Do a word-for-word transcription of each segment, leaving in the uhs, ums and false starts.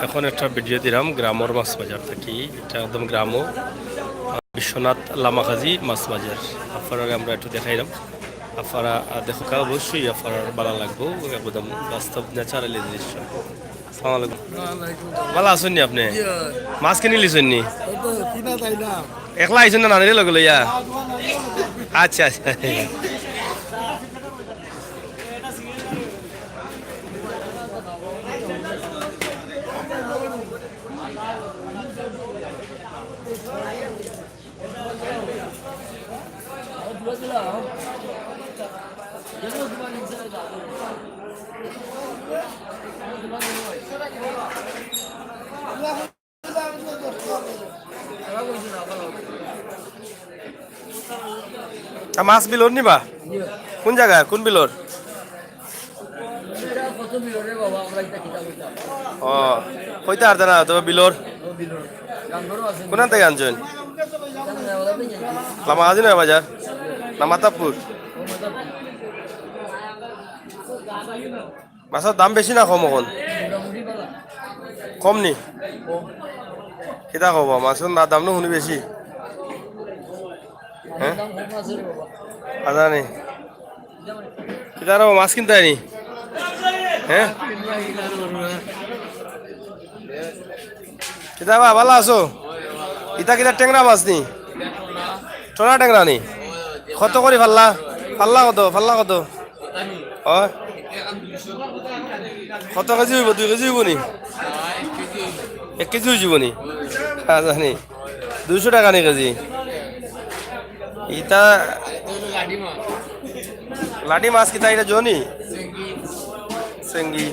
এখন একটা ভিডিও দিলাম গ্রামর মাছ বাজার থাকি, এটা একদম গ্রামও, বিশ্বনাথ লামাকাজি মাছ বাজার। আপনারারে আমরা একটু দেখাইলাম, আপনারা দেখউক্কা, অবশ্যই আপনারার ভালা লাগবো, একদম বাস্তব ন্যাচারালি দৃশ্য। আসসালামু আলাইকুম। ওয়ালাইকুম আসসালাম। ভালা আছইন নি আপনে? জি, অয়। মাছ কিনিলিছইন নি? ওই তো কিনা তাই না। একলা আইছইন না নানিরে লগে লইয়া? না, তোমার নানিরে লগে। আচ্ছা, আচ্ছা। আ, মাছ বিলর নি বা? কুন জাগা? কুন বিলর? ও, কইতা পারতা না, তবে বিলর। কুনান থাকি আনছইন? লামাকাজি নয়া বাজার? না মাতাবপুর? মাছর দাম বেশি না কম অখন? কম নি? কিতা কবা, মাছর না দাম নু হুনি বেশি? হ্যাঁ? আদা নি। কিতা রে, মাছ কিনতায় নি? হ্যাঁ? কিতা বা, ভালা আছো? ইতা কিতা টেংরা মাছ নি? টোনা টেংরা নি? কত করি পাল্লা? পাল্লা কত? পাল্লা কত? অয়? কত কেজি অইবো? দুই কেজি অইবো নি? এক কেজি অইযিবো নি? না জানি। দুইশো টেকা নি কেজি? ইতা লাটি মাছ কিতা ইটা জনি? চেংগি।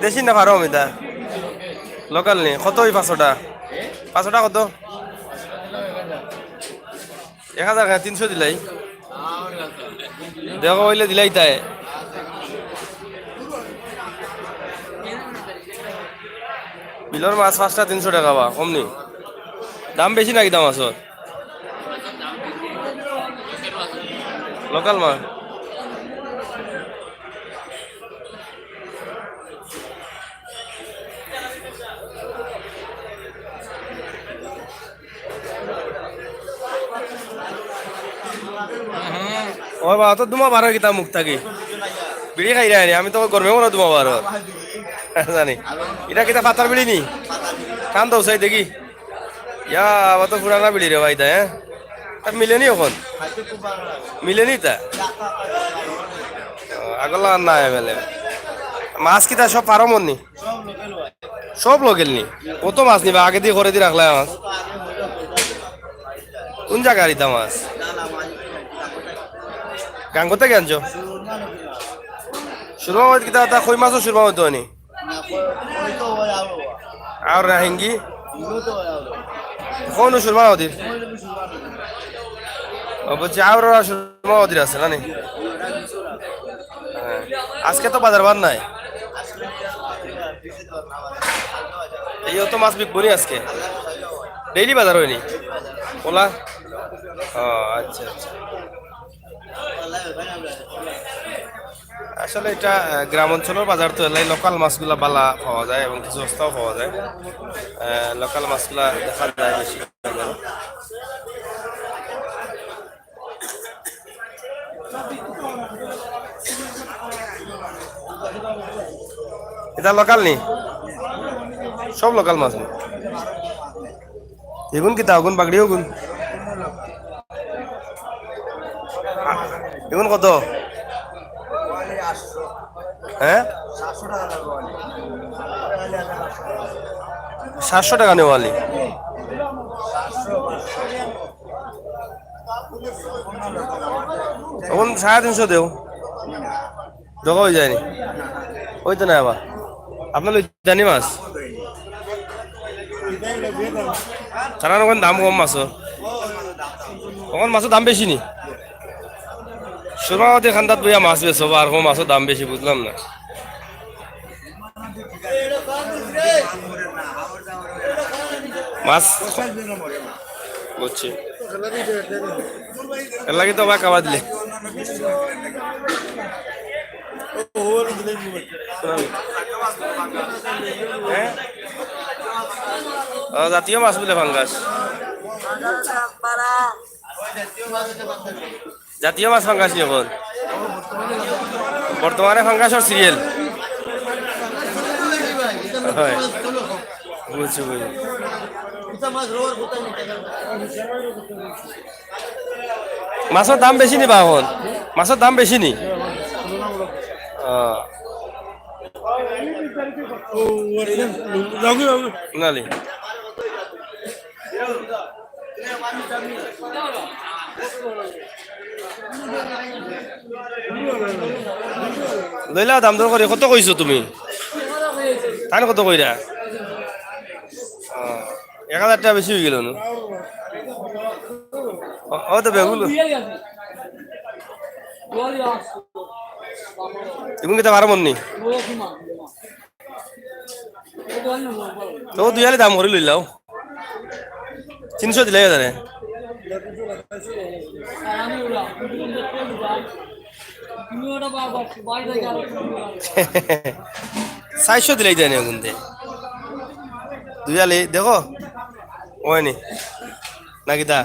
দেশি না ফার্ম ইতা? লোকাল নি? কত অই পাঁচশোটা? পাঁচশোটা কত? এক হাজার কেনে, তিনশো দিলাই। দেখো, অইলে দিলাইতায়। বিলর মাছ পাঁচটা তিনশো টেকা বা, কম নি? দাম বেশি নাকি দাম আছে? লোকাল মাছ। ও বা, অত ধুমা বারর কিতা মুখ থাকি? বিড়ি খাইরায় নি, আমি তো গরমে মরো ধুমা বারর। জানি। ইটা কিতা পাতার বিড়ি নি? টান দেও চাই দেখি। ইয়া, আবার তো পুরানা বিড়ি রে ভাই, তাই, হ্যাঁ? তা মিলে নি অখন? মিলে নি তা? ও, আগর লাখান নাই মিলে। মাছ কিতা সব ফার্মর নি? সব লোকাল নি? কত মাছ নিবা? আগে দি করে দি রাখলায় মাছ। কুন জাগার ইতা মাছ? গাঙ্গো থাকি আনছো? সুরমা মাছ কিতা, তা কই মাছও সুরমা মাছ অয় নি? আর না হিঙ্গি? কুন সুরমা নদীর? ও, বলছি, আর ওরা সুরমা নদীর আছে না নি? হ্যাঁ। আজকে তো বাজার বার নাই। এই অত মাছ বিকবো নি আজকে? ডেইলি বাজার অয় নি? ওলা? ও, আচ্ছা, আচ্ছা। আসলে ইটা, আহ, গ্রাম অঞ্চলর বাজার তো, এলাই লোকাল মাছগুলা বালা পাওয়া যায় এবং কিছু সস্তাও পাওয়া যায়। আহ, লোকাল মাছগুলা দেখা যায় বেশি। ইতা লোকাল নি? সব লোকাল মাছ নি? ইগুন কিতা? অগুন বাগড়ি অগুন? ইগুন কত? হ্যাঁ? সাতশো টেকা নি ওয়ালি? অখন সাড়ে তিনশো দেও। জগা অই যায় নি? অইতো নায় আবার। আপনার লই জানি মাছ। তারা অখন দাম কম মাছর। অখন মাছর দাম বেশি নি? সুরমা নদীর কান্দাত বইয়া মাছ বেচো, আর কম মাছর দাম বেশি, বুঝলাম না। মাছ বুঝছি। এর লাগি তো আবার খাবার দিলে। হ্যাঁ? ও, জাতীয় মাছ বুলে পাঙ্গাস। জাতীয় মাছ পাঙ্গাস নি অখন? বর্তমানে পাঙ্গাসর সিরিয়াল। হয়। বুঝছি, বুঝছি। মাছর দাম বেশি নি বা অখন? মাছর দাম বেশি নি? আহ। নালি। লইলা দাম দর করি, কত কইছো তুমি? তান কত কইরা? আহ, এক হাজার টেকা বেশি অই গেল না? ও, ও তো বেগুন। এগুন কিতা বারো মন নি? তো দুই আলি দাম করি লইলাও। তিনশো দিলাই তারে। চাইরশো দিলাই দেন এগুনতে। দুই আলি দেখো। অয়নি। না কিতা?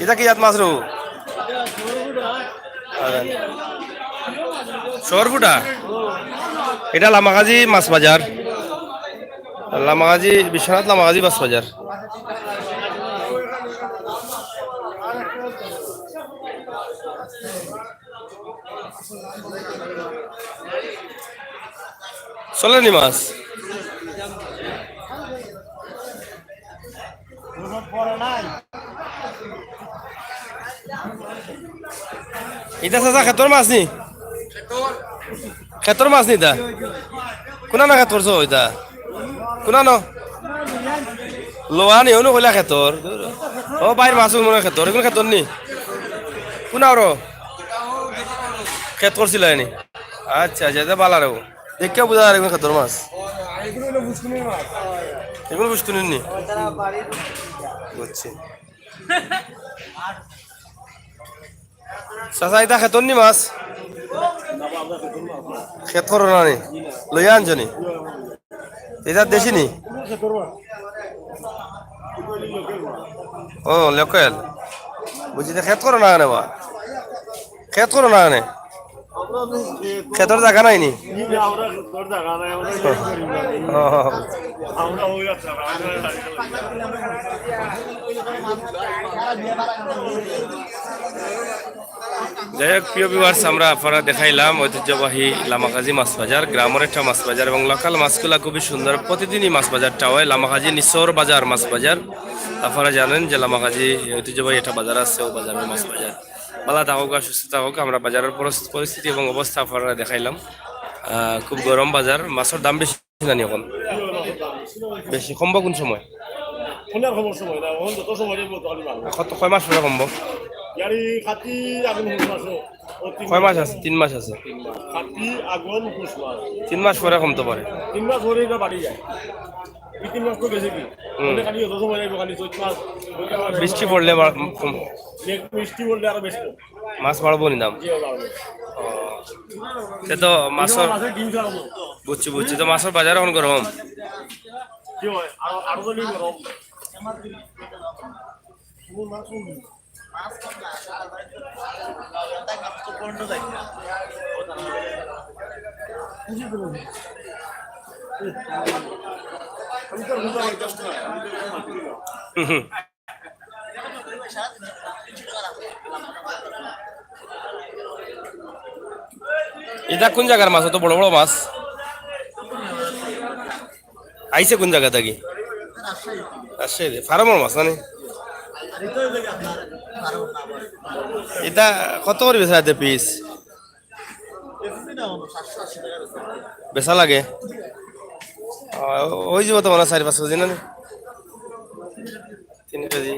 ইটা কি জাত মাছ রে? সরপুটা। ইটা লামাকাজি মাছ বাজার। লামাকাজি, বিশ্বনাথ লামাকাজি মাছ বাজার। চলেনি মাছ? ইটা চাচা খেতর মাছ নি? খেতর মাছ নি ইটা? কুনানো খেত করছো ইটা? কুনানো? লোয়া নি, অনু কইলা খেতর। ও ভাইর মাছ মনে হয় খেতর, এগুন খেতর নি? কুনা ওরো? খেত করছিলা নি? আচ্ছা, আচ্ছা, ইটা বালা রে। দেখিয়া বুঝা যায় এগুন খেতর মাছ। এগুন পুষ্কুনির নি? বুঝছি। চাচা, ইটা খেতর নি মাছ? খেত করো না নি? লইয়া আনছো নি? ইটা দেশি নি? ও, লোকাল। বুঝছি, ইটা খেত করো না কেনে বা? খেত করো না কেনে? খেতর জাগা নাই নি? ও। যাই হোক, প্রিয় viewers, আমরা আপনারা দেখাইলাম ঐতিহ্যবাহী লামাকাজি মাছ বাজার, গ্রামের একটা মাছ বাজার এবং লোকাল মাছগুলা খুবই সুন্দর। প্রতিদিনই মাছ বাজারটা হয় লামাকাজি নিসর বাজার মাছ বাজার। আপনারা জানেন যে লামাকাজি ঐতিহ্যবাহী একটা বাজার আছে, ও বাজারের মাছ বাজার। ভালা থাকুক আর সুস্থ থাকুক। আমরা বাজারের পরস-, পরিস্থিতি এবং অবস্থা আপনারা দেখাইলাম। আহ, খুব গরম বাজার, মাছর দাম বেশি জানি অখন। বেশি কমবো কোন সময়? অখন আর কমর সময় না, অখন যত সময় যাইবো তত খালি বাড়বো। কত, কয় মাস পরে কমবো? ইয়ারি কাতি আগুন হুশ মাসো। ও তিন কয় মাস আছে? তিন মাস আছে। তিন মাস। কাতি আগুন হুশ মাস। তিন মাস পরে কমতে পারে। তিন মাস পরে ইটা বাড়ি যায়। এই তিন মাস তো গেছে কি? হুম। অনেক খালি যত সময় যাইবো খালি চৈত মাস। বৃষ্টি পড়লে বা-, কম। মেঘ বৃষ্টি পড়লে আরো বেশি কম। মাছ বাড়বো নি দাম? জি, বাড়বো। ও। সে তো মাছর মাছের ডিম ছাড়া তো। বুঝছি, বুঝছি। তো মাছর বাজার অখন গরম। কি হয়? আরো, আরো তো নেই গরম। হুম, হুম। ইটা কোন জাগার মাছ? অত বড় বড় মাছ আইছে কোন জাগা থাকি? রাজশাহী। ফার্মর মাছ না নি? ইটা কত করি বেচা যায় পিস? বেচা লাগে? আহ, অই যাইবো তো মনে হয় চাইর পাঁচ কেজি না নি? তিন কেজি।